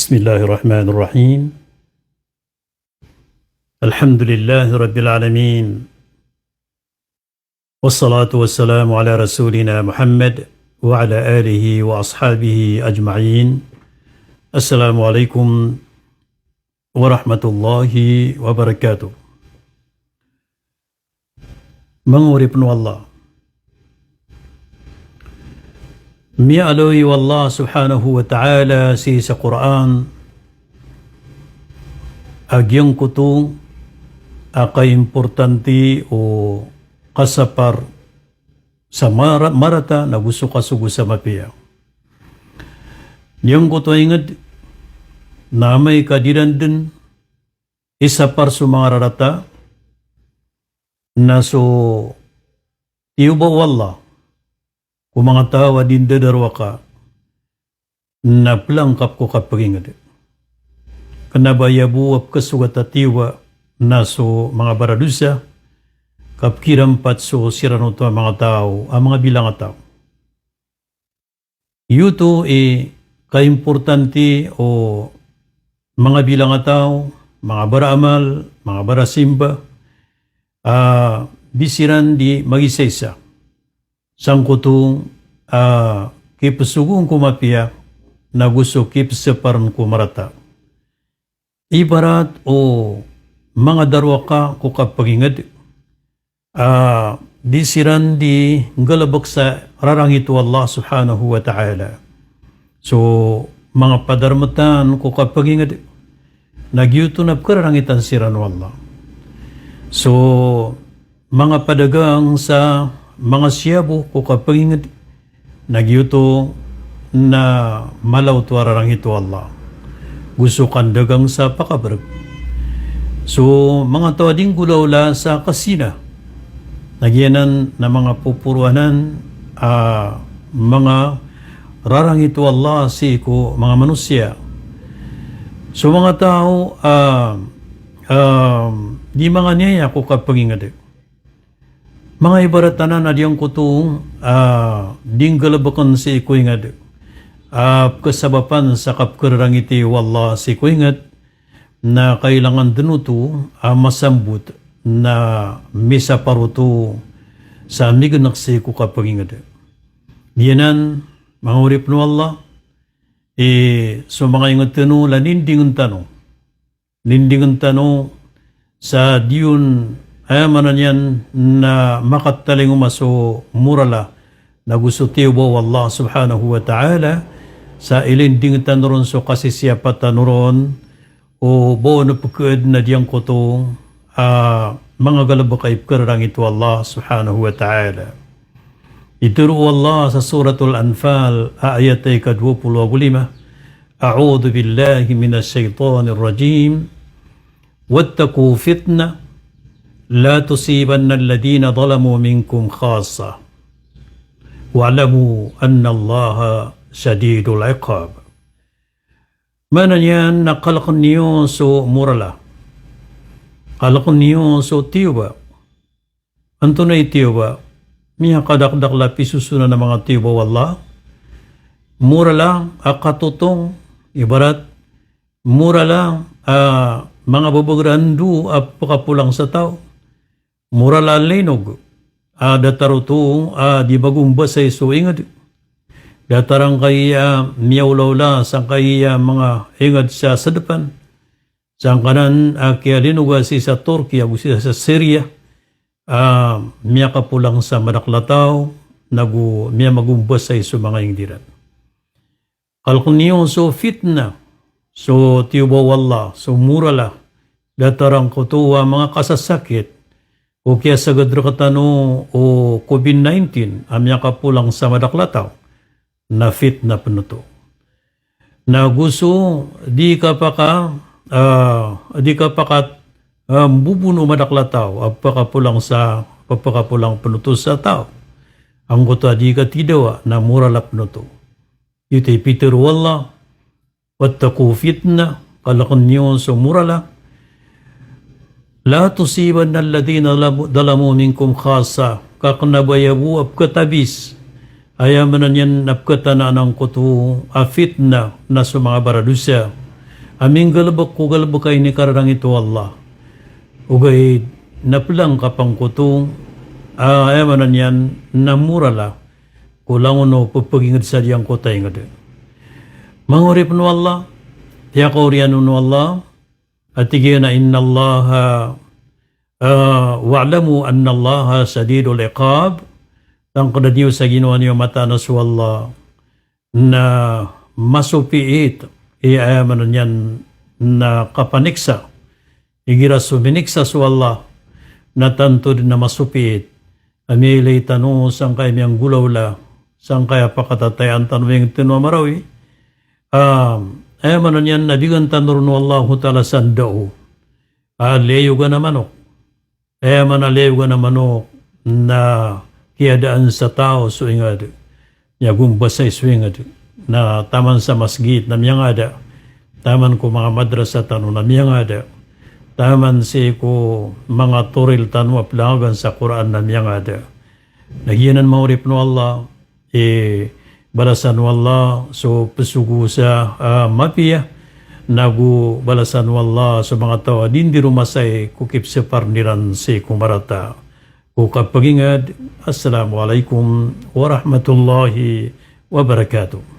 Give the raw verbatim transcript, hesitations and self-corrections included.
بسم الله الرحمن الرحيم. الحمد لله رب العالمين. والصلاة والسلام على رسولنا محمد وعلى آله وأصحابه أجمعين. السلام عليكم ورحمة الله وبركاته. Manga oripn o Allah. Miyaaloy o Allah subhanahu wa ta'ala sii sa Qur'an a giyangkoto a kaimportante o kasapar sa mara-, marata nago so kasogo sa mapiya. Giyangkoto a ingd na amay ka di ran dn isapar so manga rarata na so tiyoba o Allah ko manga taw a di ndadarowaka na plangkap ko kapagingd. Kna ba aya bo a pkhasogat a tiyoba na so manga baradosa, ka pkhirampat so siran oto a manga taw a manga bilangataw. Giyoto i kaimportante o manga bilangataw, manga baraamal, manga barasimba, a di siran di magisaisa sangkoto a kipsogoon ko mapiya nago so kipsaparn ko marata. Ibarat o manga darowaka ko kapagingd a di siran di nggalbk sa rarangit o Allah subhanahu wa ta'ala. So manga padarmtan ko kapagingd na giyoto na pkhararangitan siran o Allah. So manga padagang sa manga siyabo ko kapagingd na giyoto na mala oto a rarangit o Allah. Go so kandagang sa pakabrg. So manga taw a di nggolawla sa kasina na giyanan na manga poporoanan a manga rarangit o Allah sii ko manga manosiya. So manga taw a, a di manganiyaya ko kapagingd. Manga ibarat anan a giyangkoto a di nggalbkn sii ko ingd a pkhasabapan sa kapkhararangiti o Allah sii ko ingd na kailangan dn oto a masambot na misapar oto sa mignk sii ko kapagingd. Giyanan manga oripn o Allah, i so manga ingd tano na nindingn tano. Nindingn tano sa di on, aya maana niyan na makatalingoma so moral a nago so tiyoba o Allah subhanahu wa ta'ala, sa ilinding tano ron so kasisiyapat tano ron o ba on pkhaadn a giyangkoto a manga galbk a ipkhararangit o Allah subhanahu wa ta'ala. Itharo o Allah sa Suratul Anfal a ayat a ika dowa polo ago lima, A'udhu billahi minash shaytanir rajim. Wattaqu fitnah la tusibanna alladhina zalamu minkum khassah. Wa'lamu annallaha shadidul iqab. Maana niyan na kalkn iyo so moral a, kalkn iyo so tiyoba. Antonaa i tiyoba? Miyakadakdakl a pisosonan a manga tiyoba o Allah. Moral a katotong, ibarat moral a, a, manga babagrando a pkapolang sa taw. Moral a linog a datar oto a di magombasay so ingd. Datar angkaya miyaolaola sangkaya manga ingd sa sdpan. Sangkanan a kiyalinoga sii sa Turkey ago sii sa Syria a miyakapolang sa madakl a taw nago miyamagombasay so manga ingd iran. Kalkn iyo so fitnah, so tiyoba o Allah, so moral a datar angkoto a manga kasasakit o kiyasagad rktano o covid nineteen a miyakapolang sa madakl a taw, na fitnah pn oto. Nago so di kapaka, a, di kapaka, a, mbobono o madakl a taw a pakapolang sa, pakapolang pn oto sa taw. Angkoto a di katidawa na moral a pn oto. Giyoto i pitharo o Allah, wattaqu fitnah, kalkn iyo so moral a, la tusibanna alladhina zalamu, zalamu minkum khassah, ka kna ba aya bo a pkhatabis, aya maana niyan na pkhatanaan angkoto a fitnah na so manga baradosa, a minggalbk ko galbk a inikararangit o Allah. Ogaid na plang ka pangkoto, a, aya maana niyan na morala ko langon o ppagingd sa giyangkoto a ingd. Manga oripn o Allah, tiyakaoriyan on o Allah, a tig iyan a innallaha, a, wa'lamu annallaha shadidul iqab, tangkda niyo sa ginawa niyo mataan a so Allah na masopiit i, aya maana niyan na kapaniksa. Igira so miniksa so Allah na tanto dn a masopiit. A miyailay tano sangkaya miyanggolawla, sangkaya pakatatayaan tano ingd tano a Marawi. A, aya maana niyan na bigan tano ron o Allahu Ta'ala sa ndao a liyayogan a manok. Aya maana liyayogan a manok na kiyadaan sa taw so ingd. Miyagombasay so ingd. Na taman sa masgit na miyangada. Taman ko manga madrasa tano na miyangada. Taman sii ko manga toril tano a plangagan sa Qur'an na miyangada. Na giyanan manga oripn o Allah, i balasan o Allah so pzogo sa, a, mapiya, nago balasan o Allah so manga taw a di ndiro masay ko kipsparn iran sii ko marata ko kapagingd. Assalamu alaikum warahmatullahi wabarakatuh.